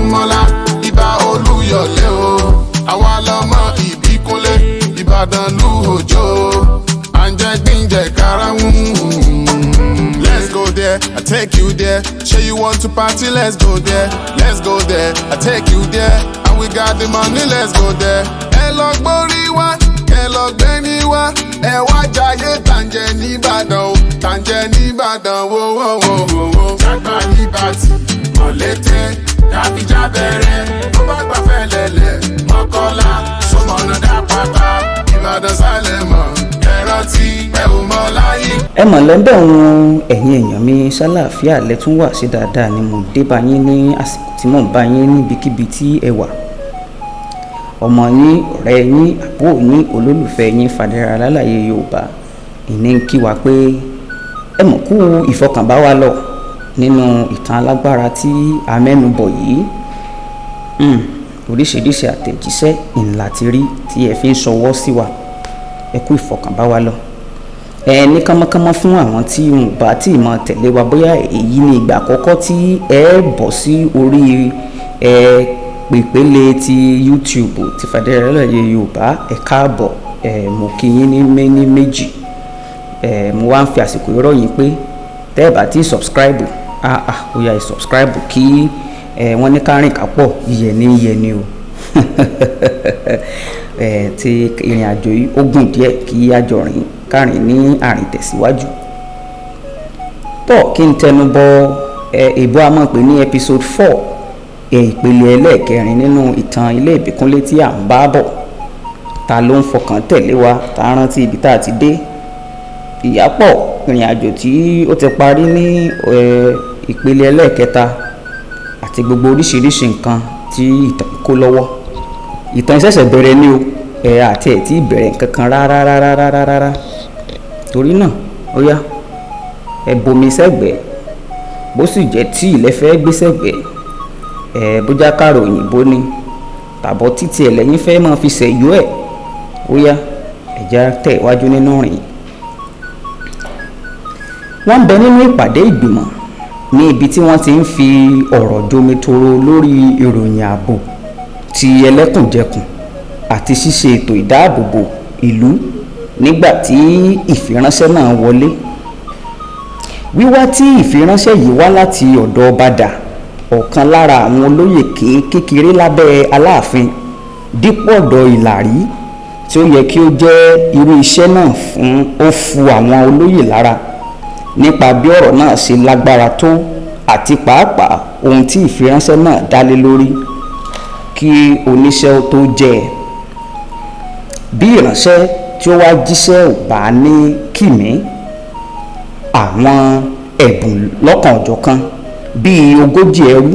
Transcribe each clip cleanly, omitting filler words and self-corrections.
Ògúnmọ́lá, Ibà Olúyọ̀lé o. Àwa lọmọ Ìbíkúnlé, Ìbàdàn lù òjò. À ń jẹ́ gbíǹjẹ̀ karahun. Let's go there, I take you there. Say you want to party, let's go there. Let's go there, I take you there. And we got the money, let's go there. Ẹ lọ gbórí wá, ẹ lọ gbẹ́ni wá. Ẹ wá jayé tàǹjẹ̀ nìbàdàn o, tàǹjẹ̀ nìbàdàn wo wo wo wo wo. Jágbá níbàtì, mọ̀lété, káfíjà bẹ̀rẹ̀. Tó bá gbàfẹ́ lẹ̀lẹ̀, Mọ́kọ́lá, Sọmọ̀nà dápátá, Ìbàdàn sálẹ̀ mọ̀, ẹ rántí ẹ ò mọ̀ láyé. Ẹ mọ̀ lẹ́ńbẹ̀ ń, ẹ̀yin èèyàn mi, ṣàlàáfíà lẹ́tún wà sí dáadáa ni mo dé bá yín ní àsìkò tí mò ń bá yín níbikíbi tí ẹ wà. Ọmọ yín, ọ̀rẹ́ yín, àbúrò yín, olólùfẹ́ yín, Fàdérà Alálàyé Yorùbá ìní ń kí wa pé ẹ mọ̀ kú ìfọkànbá wa lọ nínú ìtàn alágbára tí a mẹ́nu bọ̀ yìí. Oríṣiríṣi àtẹ̀jíṣẹ́ ńlá ti rí tí ẹ fi ń ṣọwọ́ sí wa. Ẹ kú ìfọkànbá wa lọ. Ẹ ní kánmọ́kánmọ́ fún àwọn tí wọn ò bá tí ì mọ tẹ̀lé wa, bóyá èyí ni ìgbà àkọ́kọ́ tí ẹ bọ̀ sí orí ẹ pèpele ti YouTube ti Fàdérà Alálàyé Yorùbá, ẹ káàbọ̀. Ẹ mo kí yín ní méní méjì. Ẹ mo wá ń fi àsìkò yìí rọ̀ yín pé tẹ́ ẹ bá ti subscribe, ah ah, ó yá, ẹ subscribe kí ẹ wọ́n ní ká rìn ká pọ̀, iyẹ̀ ní iyẹ̀ ni o. Ẹ ti ìrìn àjò yìí ó gùn díẹ̀, kí a jọ rìn kárìn ní àrìn tẹ̀síwájú. Tọ́ kí n tẹnu bọ ẹ ìbò a máa pè ní episode 4, ẹ ìpele ẹlẹ́ẹ̀kẹrin nínú ìtàn ilé Ìbíkúnlé tí à ń bá bọ̀. Ta ló ń fọkàn tẹ̀lé wa, tá a rántí ibi tá a ti dé? Ìyápọ̀ ìrìn àjò tí ó ti parí ní ìpele ẹlẹ́ẹ̀kẹta àti gbogbo oríṣiríṣi nǹkan tí ìtàn kó lọ́wọ́. Ìtàn ṣẹ̀ṣẹ̀ bẹ̀rẹ̀ ni o, ẹ àti ẹ̀ tí ì bẹ̀rẹ̀ nǹkan kan rárá rárá rárá rárá. Torí náà, ó yá, ẹ bomi sẹ́gbẹ̀ẹ́, bó sì jẹ́ tí ilẹ̀ fẹ́ gbé sẹ́gbẹ̀ẹ́, ẹ bójá kàrò òyìnbó ni tàbọ̀ títí ẹ̀ lẹ́yìn fẹ́ máa fi ṣẹ̀yọ́ ẹ̀, ó yá, ẹ̀já tẹ̀ wájú nínú rìn. Wọ́n ń bẹ nínú ìpàdé ìgbìmọ̀ ní ibi tí wọ́n ti ń fi ọ̀rọ̀ jomitoro lórí ìròyìn ààbò ti ẹlẹ́kùnjẹkùn àti ṣíṣe ètò ìdáàbòbò ìlú nígbà tí ìfiránṣẹ́ náà wọlé. Wíwá tí ìfiránṣẹ́ yìí wá láti ọ̀dọ̀ Bàdà, ọ̀kan lára àwọn olóyè kékeré lábẹ́ Aláàfin, dípò ọ̀dọ̀ Ìlàrí tí ó yẹ kí ó jẹ́ irú iṣẹ́ náà fún, ó fu àwọn olóyè lára nípa bí ọ̀rọ̀ náà ṣe lágbára tó àti pàápàá ohun tí ìfiránṣẹ́ náà dá lé lórí. Kí oníṣẹ́ ó tó jẹ́ ẹ bí ìránṣẹ́ tí ó wá jíṣẹ́ ò bá ní kìmí àwọn ẹ̀bùn lọ́kan-ò-jọ̀kan bíi 40 ẹrú,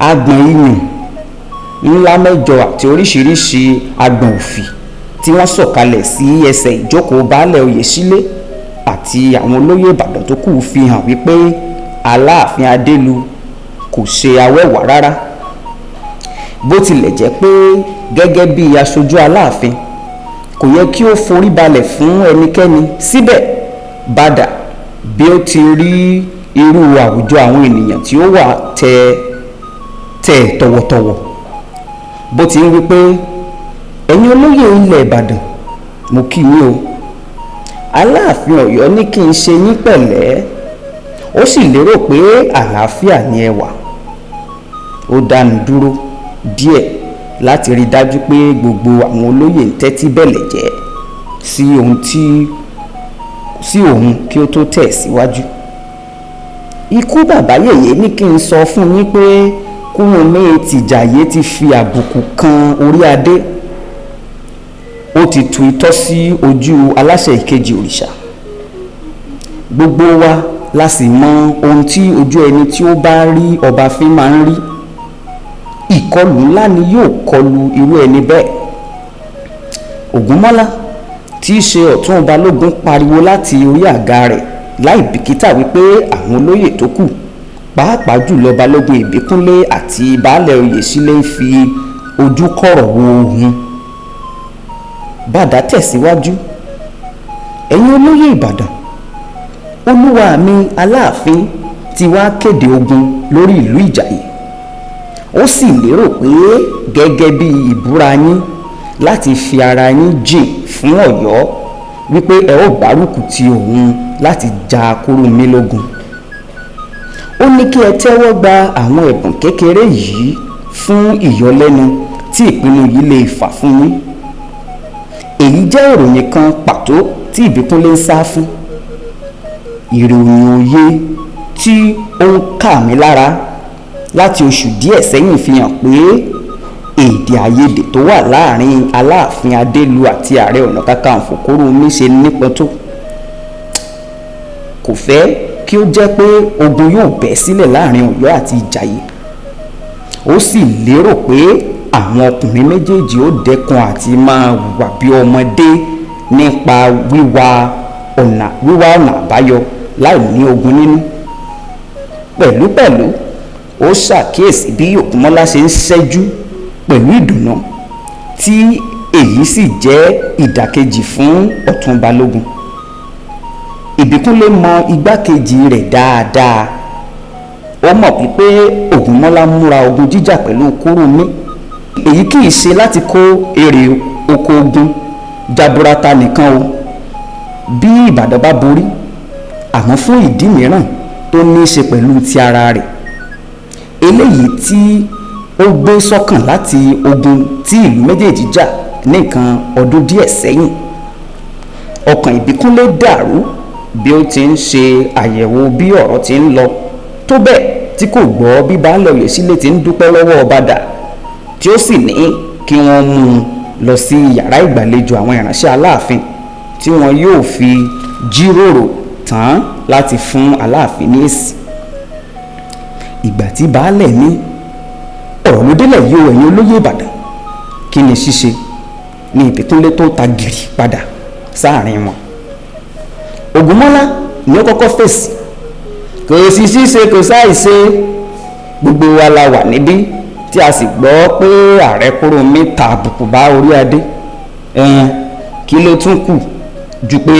agbọ̀n iyùn ńlá 8 àti oríṣiríṣi agbọ̀n òfì tí wọ́n sọ̀kalẹ̀ sí ẹsẹ̀ ìjókòó Baálẹ̀ Oyèsílẹ̀ àti àwọn olóyè Ìbàdàn tó kù fi hàn wípé Aláàfin Adélu kò ṣe awẹ́wà rárá. Bó tilẹ̀ jẹ́ pé gẹ́gẹ́ bí aṣojú Aláàfin, kò yẹ kí ó forí balẹ̀ fún ẹnikẹ́ni, síbẹ̀ Bàdà bí ó ti rí irú àwùjọ àwọn ènìyàn tí ó wà tẹ tẹ̀ tọ̀wọ̀tọ̀wọ̀, bó ti ń wí pé, "Ẹ̀yin olóyè ilẹ̀ Ìbàdàn, mo kí yín o. Aláàfin Ọ̀yọ́ ní kí n ṣe yín pẹ̀lẹ́, ó sì lérò pé àlàáfíà ni ẹ wà." Ó dánu dúró díẹ̀ láti rí dájú pé gbogbo àwọn olóyè ń tẹ́tí bẹ̀lẹ̀jẹ́ sí ohun tí sí òun kí ó tó tẹ̀ síwájú. "Ikú bàbá yèyé ní kí n sọ fún yín pé Kúrúnmí tìjàyè ti fi àbùkù kan orí adé. Ó ti tu itọ́ sí ojú aláṣẹ ìkejì òrìṣà. Gbogbo wa la sì mọ ohun tí ojú ẹni tí ó bá rí ọba fín máa ń rí. Ìkọlù ńlá ni yóò kọlu irú ẹni bẹ́ẹ̀." Ògúnmọ́lá tí í ṣe ọ̀tún balógun pariwo láti orí àga rẹ̀ láì bìkítà wípé àwọn olóyè tó kù, pàápàá jùlọ Balógun Ìbíkúnlé àti Baálẹ̀ Oyèsílẹ̀, ń fi ojú kọ̀rọ̀ wo òun. Bàdà tẹ̀síwájú, "Ẹ̀yin olóyè Ìbàdàn, olúwa mi Aláàfin ti wá kéde ogun lórí ìlú Ìjàyè. Ó sì lérò pé gẹ́gẹ́ bí ìbúra yín láti fi ara yín jìn fún Ọ̀yọ́ wípé ẹ ó gbárùkù ti òun láti ja Kúrúnmí lógun. Ó ní kí ẹ tẹ́wọ́ gba àwọn ẹ̀bùn kékeré yìí fún ìyọlẹ́nu tí ìpinnu yìí lè fà fún yín. Èyí jẹ́ ìròyìn kan pàtó tí Ìbíkúnlé ń sá fún, ìròyìn òye tí ó ń kà mí lára láti oṣù díẹ̀ sẹ́yìn fi hàn pé èdè àìyedè tó wà láàrin Aláàfin Adélu àti Ààrẹ Ọ̀nà Kakanfò Kúrúnmí ṣe nípọn tó. Kò fẹ́ kí ó jẹ́ pé ogun yóò bẹ́ sílẹ̀ láàrin Ọ̀yọ́ àti Ìjàyè. Ó sì lérò pé àwọn ọkùnrin méjèèjì ó dẹ́kun àti máa hùwà bí ọmọdé nípa wíwá ọ̀nà àbáyọ láì ní ogun nínú. Pẹ̀lúpẹ̀lú ó ṣàkíyèsí bí Ògúnmọ́lá ṣe ń ṣẹ́jú pẹ̀lú ìdùnnú, tí èyí sì jẹ́ ìdàkejì fún Ọ̀tún Balógun. Ìbíkúnlé mọ igbákejì rẹ̀ dáadáa. Ó mọ̀ wípé Ògúnmọ́lá múra ogun jíjà pẹ̀lú Kúrúnmí. Èyí kì í ṣe láti kó èrè oko ogun jaburata nìkan o bí Ìbàdàn bá borí, àmọ́ fún ìdí mìíràn tó ní í ṣe pẹ̀lú ti ara rẹ̀. Eléyìí tí ó gbé sọ́kàn láti ogun tí ìlú méjèèjì jà ní nǹkan ọdún díẹ̀ sẹ́yìn. Ọkàn Ìbíkúnlé dàrú bí ó ti ń ṣe àyẹ̀wò bí ọ̀rọ̀ ti ń lọ, tó bẹ́ẹ̀ tí kò gbọ́ bí Baálẹ̀ Oyèsílẹ̀ ti ń dúpẹ́ lọ́wọ́ Ọbadà, tí ó sì ní kí wọ́n mú un lọ sí yàrá ìgbàlejò àwọn ìránṣẹ́ Aláàfin tí wọn yóò fi jíròrò tán láti fún Aláàfin ní èsì. Ìgbà tí Baálẹ̀ ní ọ̀rọ̀ ló délẹ̀ yìí o, ẹ̀yin olóyè Ìbàdàn, kí ni ṣíṣe? Ní Ìbíkúnlé tó ta gìrì padà sáàrin wọn. Ògúnmọ́lá ni ó kọ́kọ́ fèsì. Kò sí ṣíṣe, kò sáìṣe, gbogbo wa la wà níbí tí a sì gbọ́ pé ààrẹ Kúrúnmí ta àbùkù bá orí adé. Kí ló tún kù ju pé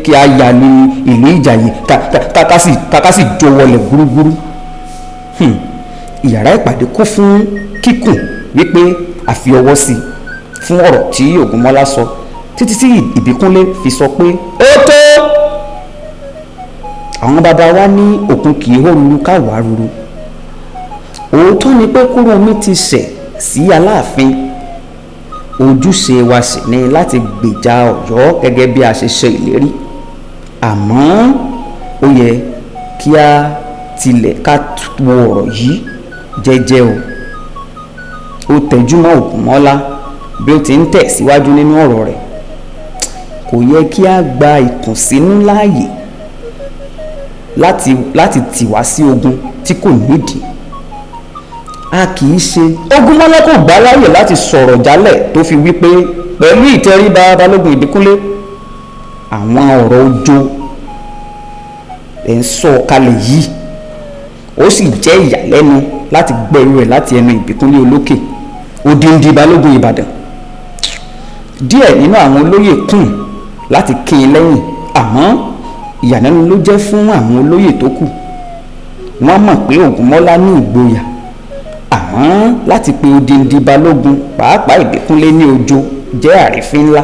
kí a yà lu ìlú Ìjàyè ká sì jó wọlé gúrúgúrú. Ìyàrá ìpàdé kún fún kíkùn wípé a fi ọwọ́ sí fún ọ̀rọ̀ tí Ògúnmọ́lá sọ, títí tí Ìbíkúnlé fi sọ pé ó tó. Àwọn bàbá wa ní òkun kì í hó ruru ká wàá ruru. Òótọ́ ni pé Kúrúnmí ti ṣẹ̀ sí Aláàfin. Ojúṣe wa sì ni láti gbèjà Ọ̀yọ́ gẹ́gẹ́ bí a ṣe ṣe ìlérí. Àmọ́ ó yẹ kí a tilẹ̀ ká wo ọ̀rọ̀ yìí jẹ́jẹ́ o. Ó tẹjúmọ́ Ògúnmọ́lá bí ó ti ń tẹ̀síwájú nínú ọ̀rọ̀ rẹ̀. Kò yẹ kí a gba ìkùnsínú láàyè láti tì wá sí ogun tí kò nídìí. A kì í ṣe. Ògúnmọ́lá kò gbà láàyè láti sọ̀rọ̀ jálẹ̀ tó fi wí pé pẹ̀lú ìtẹríba Balógun Ìbíkúnlé, àwọn ọ̀rọ̀ ojo ẹ̀ ń sọ kalẹ̀ yìí. Ó sì jẹ́ ìyàlẹ́nu láti gbọ́ irú rẹ̀ láti ẹnu Ìbíkúnlé Olókè, odindi Balógun Ìbàdàn. Díẹ̀ nínú àwọn olóyè kùn láti kín in lẹ́yìn, àmọ́ ìyàlẹ́nu ló jẹ́ fún àwọn olóyè tó kù. Wọ́n mọ̀ pé Ògúnmọ́lá ní ìgboyà, àmọ́ láti pe odindi Balógun pàápàá Ìbíkúnlé ní ojo jẹ́ àrífín ńlá.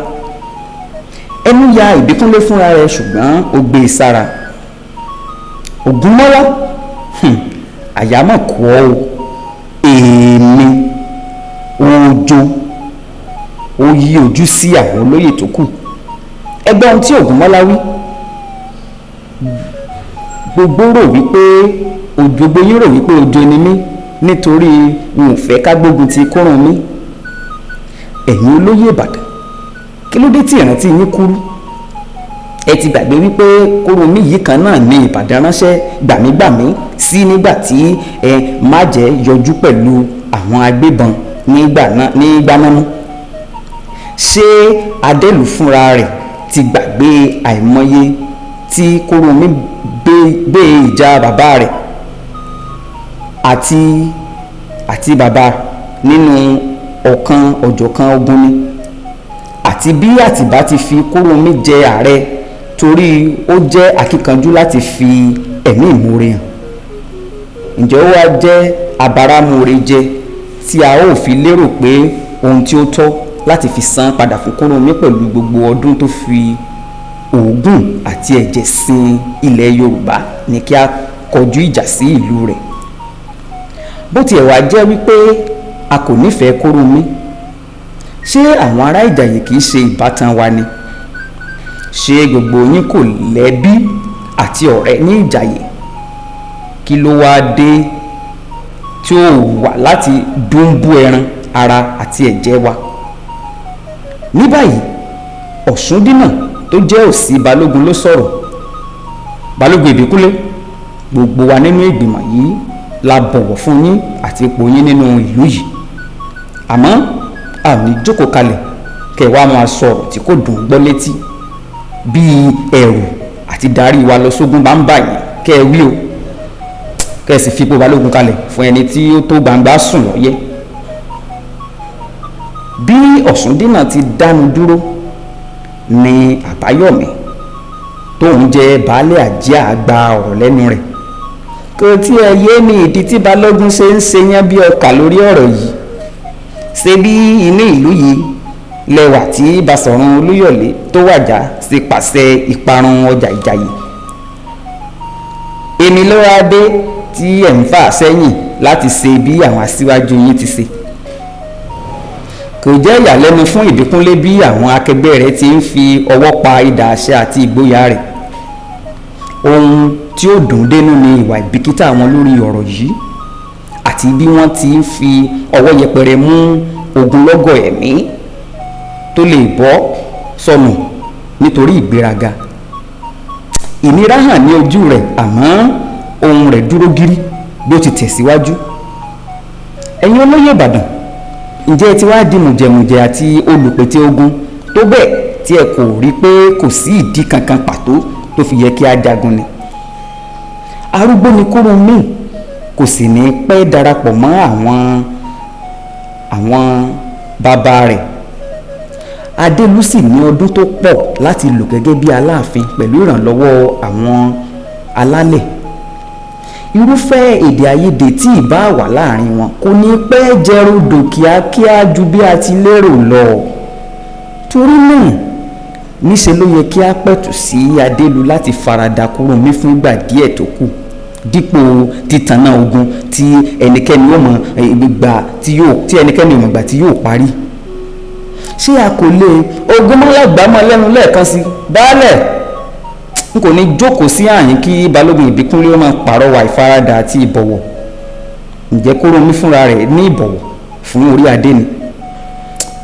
Ẹnu ya Ìbíkúnlé fúnra rẹ̀, ṣùgbọ́n ó gbé e sára. Ògúnmọ́lá, àyámọ̀ kú ọ́ o, èmi ojo. Ó yí ojú sí àwọn olóyè tó kù. Ẹgbẹ́ ohun tí Ògúnmọ́lá wí. Gbogbo rò wípé gbogbo yín rò wípé ojo ni mí nítorí n ò fẹ́ ká gbógun ti Kúrúnmí. Ẹ̀yin olóyè Ìbàdàn, kí ló dé tí ìrántí yín kúrú? Ẹ ti gbàgbé wípé Kúrúnmí yìí kan náà ní Ìbàdàn ránṣẹ́ gbàmígbàmí sí nígbà tí ẹ má jẹ́ yọjú pẹ̀lú àwọn agbébọn nígbà náà. Ṣé Adélù fúnra rẹ̀ ti gbàgbé àìmọye tí Kúrúnmí gbé ìjà bàbá rẹ̀ àti bàbá nínú ọ̀kan ọ̀jọ̀kan ogun ni, àti bí Àtìbá ti fi Kúrúnmí jẹ ààrẹ torí ó jẹ́ akíkanjú láti fi ẹ̀mí ìmoore hàn? Ǹjẹ́ ó wá jẹ́ abáramóore jẹ tí a ó fi lérò pé ohun tí ó tọ́ láti fi san padà fún Kúrúnmí pẹ̀lú gbogbo ọdún tó fi òógùn àti ẹ̀jẹ̀ sin ilẹ̀ Yorùbá ni kí a kọjú ìjà sí ìlú rẹ̀. Bó tiẹ̀ wá jẹ́ wípé a kò nífẹ̀ẹ́ Kúrúnmí, ṣé àwọn ará Ìjàyè kì í ṣe ìbátan wa ni? Ṣé gbogbo yín kò lẹ́bí àti ọ̀rẹ́ ní Ìjàyè? Kí ló wáá dé tí ó wà láti dúnbú ẹran ara àti ẹ̀jẹ̀ wa? Ní báyìí, Ọ̀ṣúndínà tó jẹ́ òsì Balógun ló sọ̀rọ̀. Balógun Ìbíkúnlé, gbogbo wa nínú ìgbìmọ̀ yìí la bọ̀wọ̀ fún yín àti ipò yín nínú ìlú yìí, àmọ́ a ò ní jókòó kalẹ̀ kẹ́ wá máa sọ̀rọ̀ tí kò dùn gbọ́ létí bíi ẹ̀rù àti darí wa lọ sógun bá ń bà yín kẹ́ ẹ wí o, kẹ́ ẹ sì fipò Balógun kalẹ̀ fún ẹni tí ó tó gbangba sùn lọ́yẹ́. Bí Ọ̀ṣúndínà ti dánu dúró ni Àbáyọ̀mí tóun jẹ́ baálé àjíà gba ọ̀rọ̀ lẹ́nu rẹ̀. Kò tiẹ̀ yé mi ìdí tí Balógun ṣe ń ṣe yán bí ọkà lórí ọ̀rọ̀ yìí. Ṣé bí inú ìlú yìí lẹwà tí Basọ̀run Olúyọ̀lé tó wàjà ṣe pàṣẹ ìparun ọjà Ìjàyè? Èmi ló wá dé tí ẹ̀ ń fà sẹ́yìn láti ṣe bí àwọn aṣíwájú yín ti ṣe. Kò jẹ́ ìyàlẹ́nu fún Ìbíkúnlé bí àwọn akẹgbẹ́ rẹ̀ ti ń fi ọwọ́ pa idà àṣẹ àti ìgboyà rẹ̀. Ohun tí ó dùn dénú ni ìwà ìbìkítà wọn lórí ọ̀rọ̀ yìí àti bí wọ́n ti ń fi ọwọ́ yẹpẹrẹ mú ogunlọ́gọ̀ ẹ̀mí tó lè bọ́ sọnù nítorí ìgbéraga. Ìnira hàn ní ojú rẹ̀, àmọ́ ohùn rẹ̀ dúró gírí bí ó ti tẹ̀síwájú. Ẹ̀yin olóyè Ìbàdàn, ǹjẹ́ ẹ ti wá di mùjẹ̀mùjẹ̀ àti olùpètè ogun tó bẹ́ẹ̀ tí ẹ kò rí pé kò sí ìdí kankan pàtó tó fi yẹ kí a jagun ni? Arúgbó ni Kúrúnmí, kò sì ní pẹ́ darapọ̀ mọ́ àwọn bàbá rẹ̀. Adélú sì ní ọdún tó pọ̀ láti lò gẹ́gẹ́ bí Aláàfin pẹ̀lú ìrànlọ́wọ́ àwọn alálẹ̀. Irúfẹ́ èdè àìyedè tí ìbá wà láàrin wọn kò ní pẹ́ jẹrodò kíákíá ju bí a ti lérò lọ. Torí náà, níṣe ló yẹ kí a pẹ̀tù sí Adélú láti farada Kúrúnmí fún ìgbà díẹ̀ tó kù dípò títaná ogun tí ẹnikẹ́ni ò mọ̀ ìgbà tí ẹnikẹ́ni ò mọ̀ ìgbà tí yóò parí. Ṣé a kò lè Ògúnmọ́lá gbámọ́ lẹ́nu lẹ́ẹ̀kan sí baálẹ̀? N kò ní jókòó sí àyín kí Balógun Ìbíkúnlé ó máa pàrọwà ìfaradà àti ìbọ̀wọ̀. Ǹjẹ́ Kúrúnmí fúnra rẹ̀ ní ìbọ̀wọ̀ fún orí adé ni?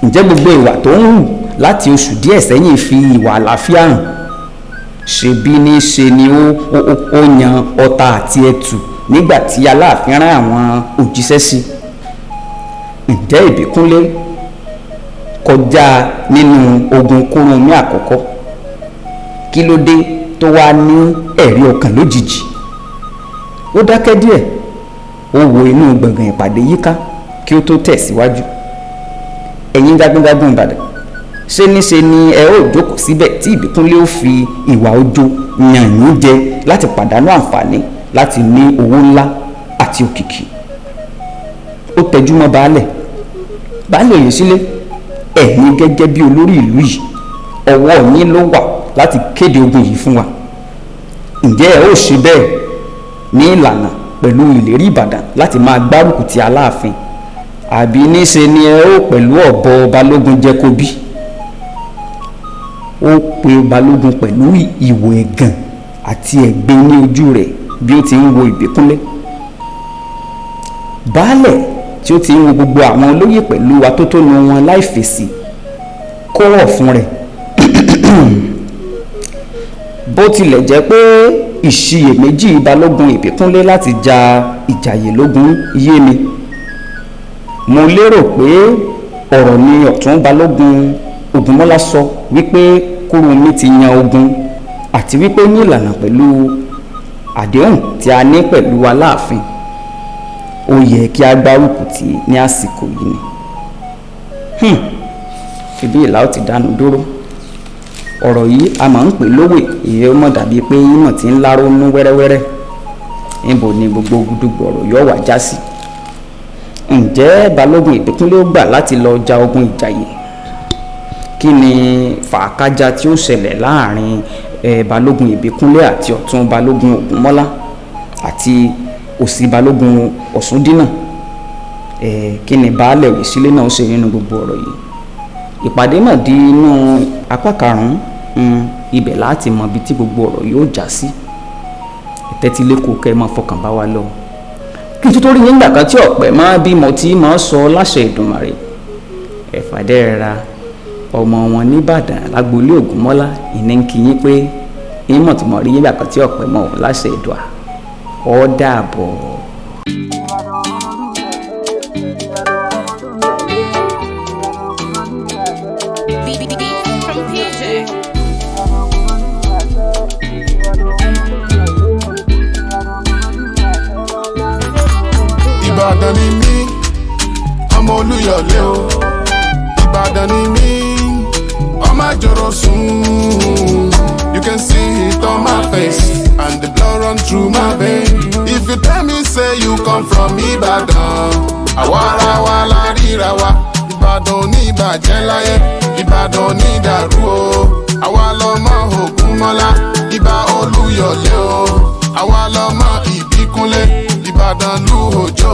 Ǹjẹ́ gbogbo ìwà tó ń hù láti oṣù díẹ̀ sẹ́yìn fi ìwà àlàáfíà hàn? Ṣebí ní ṣe ni ó yan ọta àti ẹ̀tù nígbà tí Aláàfin rán àwọn òjíṣẹ́ sí? Ǹjẹ́ Ìbíkúnlé kọjá nínú ogun Kúrúnmí àkọ́kọ́? Kí ló dé tó wá ní ẹ̀rí ọkàn lójijì? Ó dákẹ́ díẹ̀, ó wo inú gbọ̀ngàn ìpàdé yíká kí ó tó tẹ̀síwájú. Ẹ̀yin jagunjagun Ìbàdàn, ṣé níṣe ni ẹ ó jókòó síbẹ̀ tí Ìbíkúnlé ó fi ìwà ojo yàn yín jẹ láti pàdánù àǹfààní láti ní owó ńlá àti òkìkí? Ó tẹjú mọ́ baálẹ̀. Baálẹ̀ Oyèsílẹ̀, ẹ̀yin gẹ́gẹ́ bí olórí ìlú yìí, ọwọ́ yín ló wà láti kéde ogun yìí fún wa. Ǹjẹ́ ẹ ó ṣe bẹ́ẹ̀ ní ìlànà pẹ̀lú ìlérí Ìbàdàn láti máa gbárùkù ti Aláàfin, àbí níṣe ni ẹ ó pẹ̀lú ọ̀bọ Balógun Jẹ́kóbí? Ó pe Balógun pẹ̀lú ìwò ẹ̀gàn àti ẹ̀gbin ní ojú rẹ̀ bí ó ti ń wo Ìbíkúnlé. Baálẹ̀ tí ó ti ń wo gbogbo àwọn olóyè pẹ̀lú atótónu wọn láì fèsì kó ọ̀fun rẹ̀. Bó tilẹ̀ jẹ́ pé ìṣiyèméjì Balógun Ìbíkúnlé láti ja Ìjàyè lógun yé mi, mo lérò pé ọ̀rọ̀ ni Ọ̀tún Balógun Ògúnmọ́lá sọ wípé Kúrúnmí ti yan ogun àti wípé ní ìlànà pẹ̀lú àdéhùn tí a ní pẹ̀lú Aláàfin, ó yẹ kí a gbárùkù tì ní àsìkò yìí ni. Ibi ìlà ó ti dánu dúró. Ọ̀rọ̀ yìí a máa ń pè lówè, èyí ó mọ̀ dàbí pé ìmọ̀ tí ń lárónú wẹ́rẹ́wẹ́rẹ́. Níbo ni gbogbo gudugbò ọ̀rọ̀ yóò wá já sí? Ǹjẹ́ Balógun Ìbíkúnlé ó gbà láti lọ ja ogun Ìjàyè? Kí ni fàákájà tí ó ṣẹlẹ̀ láàrin Balógun Ìbíkúnlé àti Ọ̀tún Balógun Ògúnmọ́lá àti Òsì Balógun Ọ̀ṣúndínà? Kí ni Baálẹ̀ Òyesílé náà ṣe nínú gbogbo ọ̀rọ̀ yìí? Ìpàdé náà di inú apá karùn-ún. Ibẹ̀ láti mọ ibi tí gbogbo ọ̀rọ̀ yóò já sí. Tẹ́tíléko kẹ́ ẹ máa fọkàn bá wa lọ. Kí n tó rí yín gbà kan tí ọ̀pẹ máa bímọ tí máa sọ láṣẹ Èdùmàrè. Ẹ̀fàdẹ́ra ọmọ wọn nìbàdàn lágboolé Ògúnmọ́lá ìní ń kí yín pé ìmọ̀ tí mo rí yín gbà kan tí ọ̀pẹ mọ̀ láṣẹ Èdùà. Ó dàbọ̀. Beat from PJ. Ìbàdàn ni mí, ọmọ Olúyọ̀lé o. Ìbàdàn ni mí, ọmọ àjọrò sùn. You can see it on my face and the blood run through my vein. If you tell me say you come from Ìbàdàn, àwa ara wa la ríra wa. Ìbàdàn ò ní ìbàjẹ́ láyé, Ìbàdàn ò ní ìdàrú o. Àwa lọmọ Ògúnmọ́lá, Ìbà Olúyọ̀lé o. Àwa lọmọ Ìbíkúnlé, Ìbàdàn lù òjò.